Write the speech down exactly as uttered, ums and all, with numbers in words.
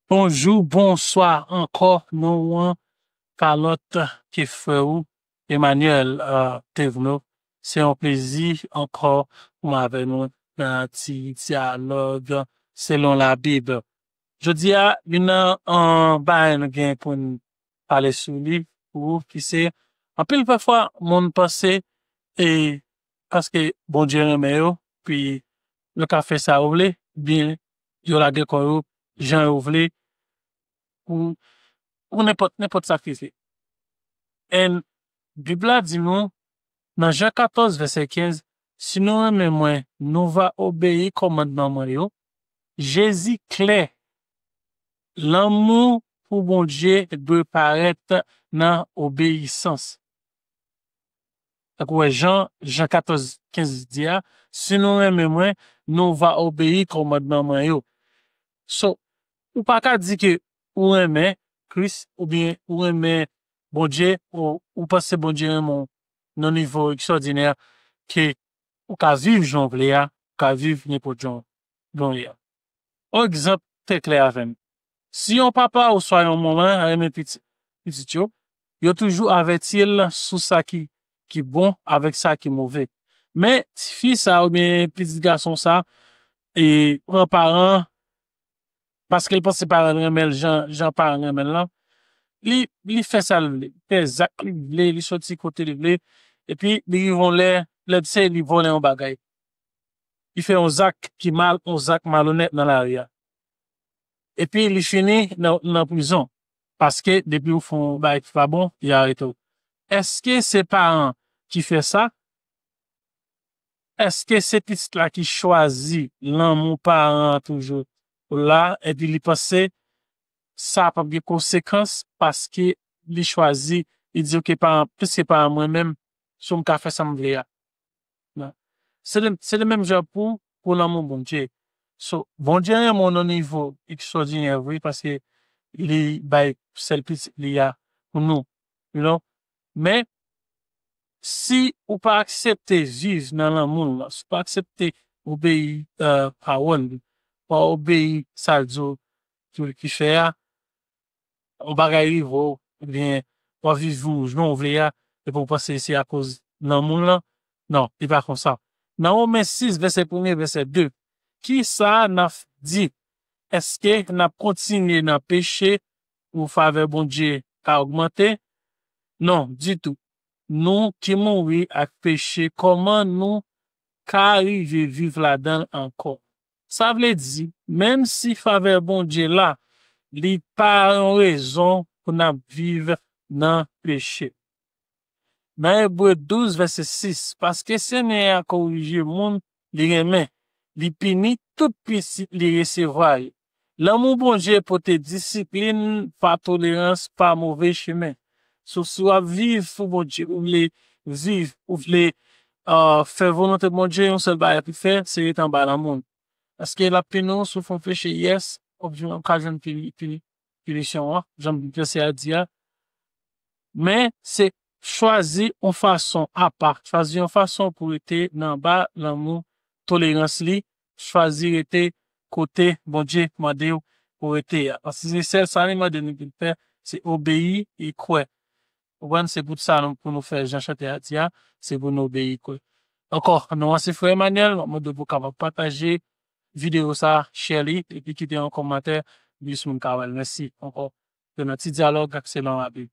Bonjou, bonswa ankò, non an pa lòt ke frè ou, Emmanuel, euh, Thévenot. Se yon plezi ankò pou mwen avè nou nan ti dyalòg selon Labib. Jodi a, youn nan, euh, bagay nou gen pou n pale sou li, pou ou, ki se, anpil pafwa, moun panse, e, paske Bondye renmen yo, pi yo ka fè sa yo vle, byen, yo lage kò yo jan yo vle, pou, pou nenpòt, nenpòt sa ki se. And Bib la di nou, nan Jan katòz, vèsè kenz, "Si nou renmen mwen, nou va obeyi kòmandman mwen yo." Jezi klè, lanmou pou Bondye dwe parèt nan obeyisans. Tankou wè Jan, Jan katòz kenz di a, "Si nou renmen mwen, nou va obeyi kòmandman mwen yo." So, ou pa ka di ke ou renmen Kris oubyen ou renmen Bondye, ou, ou panse Bondye renmen w nan nivo ekstwòdinè ke ou ka viv jan w vle a, ou ka viv nenpòt jan w vle a. Yon egzanp trè klè avè m. Si yon papa oswa yon manman renmen pitit, pitit yo, yo toujou avèti l sou sa ki, ki bon avèk sa ki move. Men, tifi sa oubyen pitit gason sa, e pran paran, paske l panse paran l renmen l jan, jan paran l renmen l lan, li, li fè sa l vle, li fè zak li vle, li soti kote li vle, epi li rive yon lè, let's say, li vòlè yon bagay. Li fè yon zak ki mal, yon zak malonèt nan lari a. Epi li fini nan, nan prizon. Paske depi ou fè yon bagay ki pa bon, yo arete w. Èske se paran ki fè sa? Èske se pitit la ki chwazi lanmou paran an toujou la, epi li panse sa p ap gen konsekans paske li chwazi, li di, "Ok, paran, piske paran mwen menm, so m ka fè sa m vle a." Non. Se de, se de menm jan pou, pou lanmou Bondye. So, Bondye renmen w nan nivo ekstwòdinè vre, paske li bay sèl pitit li a pou nou. You know? Men, si ou pa aksepte viv nan lanmou l lan, si ou pa aksepte obeyi, euh, pawòl li, pa obeyi sa l di w, ki, ki fè a, yon bagay rive w, oubyen w ap viv yon jan w vle a, epi w panse se akoz lanmou l lan. Non, li pa konsa. Nan Women sis, vèsè premye, vèsè de, kisa n ap di? Èske n ap kontinye nan peche pou favè Bondye ka ogmante? Non, ditou. Nou ki mouri ak peche, kòman nou ka rive viv ladan l ankò? Sa vle di, menm si favè Bondye la, li pa yon rezon pou n ap viv nan peche. Nan Ebre douz, vèsè sis, paske Senyè a korije moun li renmen, li pini tout pitit li resevwa yo. Lanmou Bondye pote disiplin, pa tolerans, pa move chemen. So, si w ap viv pou Bondye, ou vle viv, ou vle, euh, fè volonte Bondye, yon sèl bagay pou fè, se rete anba lanmou l. Èske l ap pini w si w fè yon peche? Yes, w ap jwenn, w ka jwenn pini, pini, pinisyon an, jan vèsè a di a. Men, se chwazi yon fason apa, chwazi yon fason pou rete nan ba lanmou, tolerans li, chwazi rete kote Bondye mande w pou rete a. Paske se sèl sa li mande nou pou n fè, se obeyi e kwè. Ou konprann? Se pou sa nou, pou nou fè jan chantè a di a, se pou nou obeyi kwè. Ankò, non an se Frè Emmanuel, m ap mande w pou w kapab pataje videyo sa, share li, epi kite yon kòmantè, plis moun ka wè l. Mèsi ankò. Se nan ti dyalòg ak selon Labib.